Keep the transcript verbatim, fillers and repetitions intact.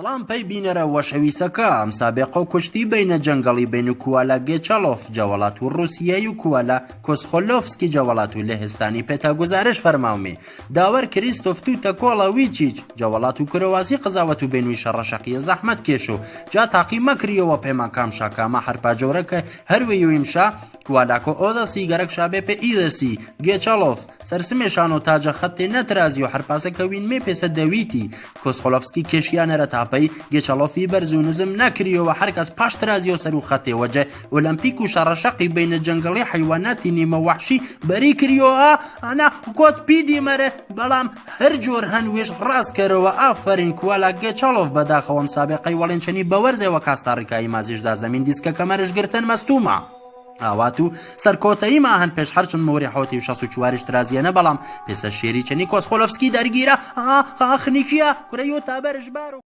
سلام پەی بینەرە وەشەویسەکە. ئەم سابقە و کوشتی بەینە جەنگەڵی بەین و کوالا گێچەڵۆف جە وەڵات و روسیای و کوالا کۆسخۆلۆفسکی جە وەڵات و لەهستانی پێتا گوزارش فەرماومێ. داوەر کریستۆف توتە کۆڵە ویچیچ جە وەڵات و کرۆواسی قزاوەت و بەین وی شەڕە شەقیە زەحمەت کێشۆ جا تاقی مەکریەوە پێمان کام شاکامە حەرپا جۆرەکە هەروەی و ئیمشا کوالاکۆ ئۆدەسی گەرەک شابێ پێ ئیدەسی گێچەڵۆف سەرسمێ شانۆ تاجە خەتێ نەترازیۆ حەرپاسە کە وینمێ پێسە دەویتی کۆسخۆلۆفسکی کێشیانەرە تاپەی گێچەڵۆفی بەرز و نزم نەکریۆوە هەرکەس پاش ترازیۆ سەر و خەتێ وەجە ئۆلەمپیک و شەڕە شەقی بەینە جەنگەڵی حەیواناتی نیمە وەحشی بەری کریۆ ئا ئانا کۆت پیدی مەرە بەڵام هەر جۆر هەن وێش ڕاست کەرەوە ئافەرین کوالا گێچەڵۆف بەداخەوەم سابقەی وەڵێن چەنی بەوەرزێ وە کاستاڕیکایی مازیشدا زەمین دیسکە کەمەرش گرتن مەستومە. ئاوات و سەرکۆتەیی ماهەن پێش هەرچەند مۆری حەوتی و شەست و چواریش ترازیەنە، بەڵام پێسە شێری چەنی کۆسخۆلۆفسکی دەرگیرە، ئا، ئاخنیکیە، کورە یۆ تا بەرژ بارۆ.